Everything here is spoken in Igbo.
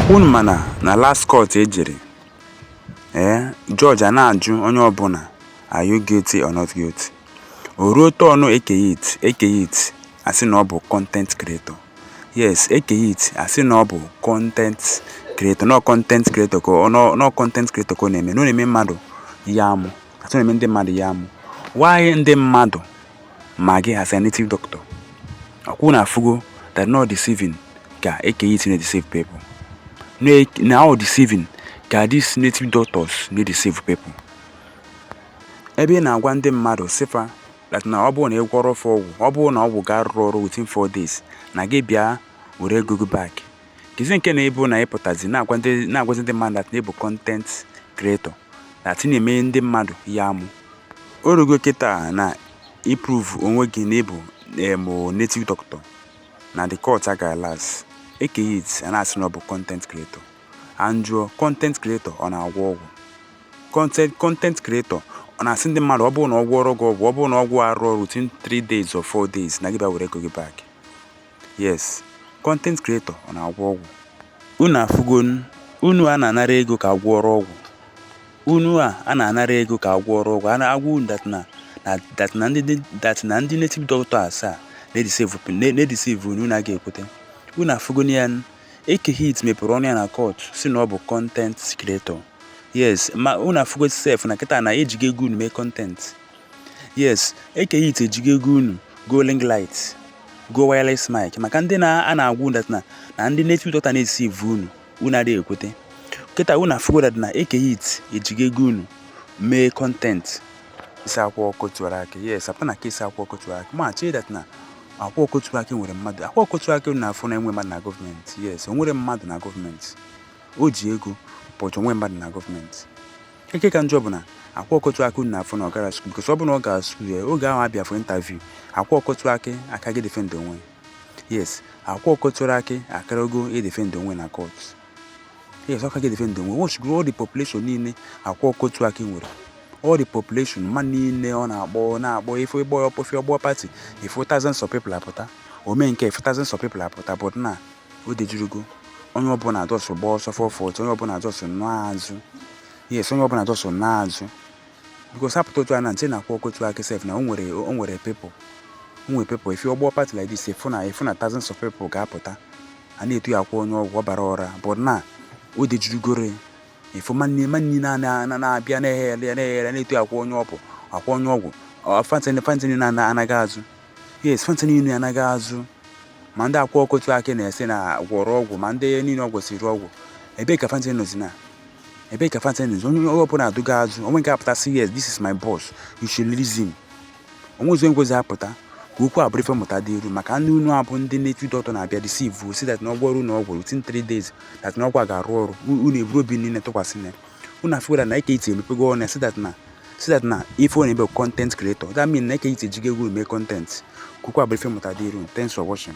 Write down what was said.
Unu mana na last court ejere, ee, judge a na-ajụ onye ọbụla, "Are you guilty or not guilty?" O ruo turn Eke Hit, Eke Hit asị na ọ bụ content creator. Yes, Eke Hit asị na ọ bụ content creator, nọ content creator ka ọ nọ, content creator ka ọ na-eme, na ọ na-eme mmadụ ihe amụ, asị na-eme ndị mmadụ ihe amụ. Why ndị mmadụ ma gị as a native doctor? Ọkwụ na afụgo that not deceiving ka Eke Hit na-deceive people, na all deceiving ka these native doctors na-deceive people. Ebe ị na-agwa ndị mmadụ sịfa that na ọ bụrụ na ị gwọrọ fa ọgwụ, ọ bụrụ na ọgwụ ga-arụrụ ọrụ within 4 days, na gị bịa were ego gị back. Kezi nke na ịbụ na ịpụtazi na-agwazi ndị mmadụ that na ịbụ content creator, that ị na-eme ndị mmadụ ihe amụ? O rugo kịta na iprove onwe gị na ịbụ native doctor na the court agara last. Eke Hit a na-asị na ọ bụ content creator. And jụọ, content creator ọ na-agwọ ọgwụ? Content creator ọ na-asị ndị mmadụ, ọ bụrụ na ọ gwọrọ gị ọgwụ, ọ bụrụ na ọgwụ arụ ọrụ within 3 days or 4 days, na gị bịa were ego gị back? Yes, content creator ọ na-agwọ ọgwụ? Unu afụgo, unu a na-anara ego ka agwọrọ ọgwụ, unu a na-anara ego ka agwọrọ ọgwụ, a na-agwa unu that na ndị native doctor asaa na-edeceive unu, unu agaghị ekwete. Unu afụgo ya, Eke Hit mepere ọnụ ya na court si na ọ bụ content creator. Yes, ma unu afụgo sef na kịta na ejigo ego unu mee content. Yes, Eke Hit ejigo ego unu go ring light, go wireless mic, maka ndị na a na-agwa unu that na ndị native doctor na-edeceive unu, unu adịghị ekwete. Kịta unu afụgo that na Eke Hit ejigo ego unu mee content. Isi Akwa Ọkụ Tiwara Akị, yes, apụta na case Akwa Ọkụ Tiwara Akị, ma chee that na Akwa Ọkụ Tiwara Akị nwere mmadụ. Akwa Ọkụ Tiwara Akị na-afụ na enwe mmadụ na gọọmenti. Yes, o nwere mmadụ na gọọmenti. O ji ego, but onwe mmadụ na gọọmenti. Eke ka njọ bụ na Akwa Ọkụ Tiwara Akị unu na-afụ na ọ gara school, because ọ bụ na ọ gara school ya, oge ahụ abịa for interview, Akwa Ọkụ Tiwara Akị aka gị defend onwe. Yes, Akwa Ọkụ Tiwara Akị akarago e defend onwe na court. Yes, ọ ka gị defend onwe. Watch all the population niile Akwa Ọkụ Tiwara Akị nwere, all the population, mmadụ niile ọ na-akpọ ife ịgbọ ya ọkpọfe, ọgbọ party, ifu thousands of people apụta. O mee nke, ifu thousands of people apụta. But na o dejurugo, onye ọbụla just gba ọsọ 440, onye ọbụla just nọ azụ. Yes, onye ọbụla just nọ azụ, because apụta otu a na nche na Akwa Ọkụ Tiwara Akị sef na o nwere people, o nwere people. If ọgbọ party like this, ifu na thousands of people ga-apụta, a na-etu ya akwa onye ọgwụ ọ bara ụra. But na o dejurugoro, ifu mmadụ niile na-abịa na-eghere na-eghere, na-etu akwa onye ọbụ, akwa onye ọgwụ. Fanti niile anaghị azụ. Yes, fanti niile anaghị azụ, ma ndị Akwa Ọkụ Tiwara Akị na-ese na gwọrọ ọgwụ, ma ndị niile ọ gwọsiri ọgwụ. Ebee ka fanti nọzi na? Ebee ka fanti nọzi? Onye ọbụla adụgo azụ onwe nke apụta sị, "Yes, this is my boss, you should release him." Onwezi onye kwezi apụta ka okwu a bụrụ ife mmụta dị iru maka ndị unu abụ ndị native doctor na-abịa deceive, si that na ọgwọrụ unu ọgwụ within 3 days, that na ọgwụ a ga-arụ ọrụ. Unu eburu obi niile tụkwasị na unu. Afụgo na Eke Hit emepego ọnụ ya si that na ife ọ na-eme bụ content creator. That mean na Eke Hit ejigo ego mee content. Ka okwu a bụrụ ife mmụta dị iru. Thanks for watching.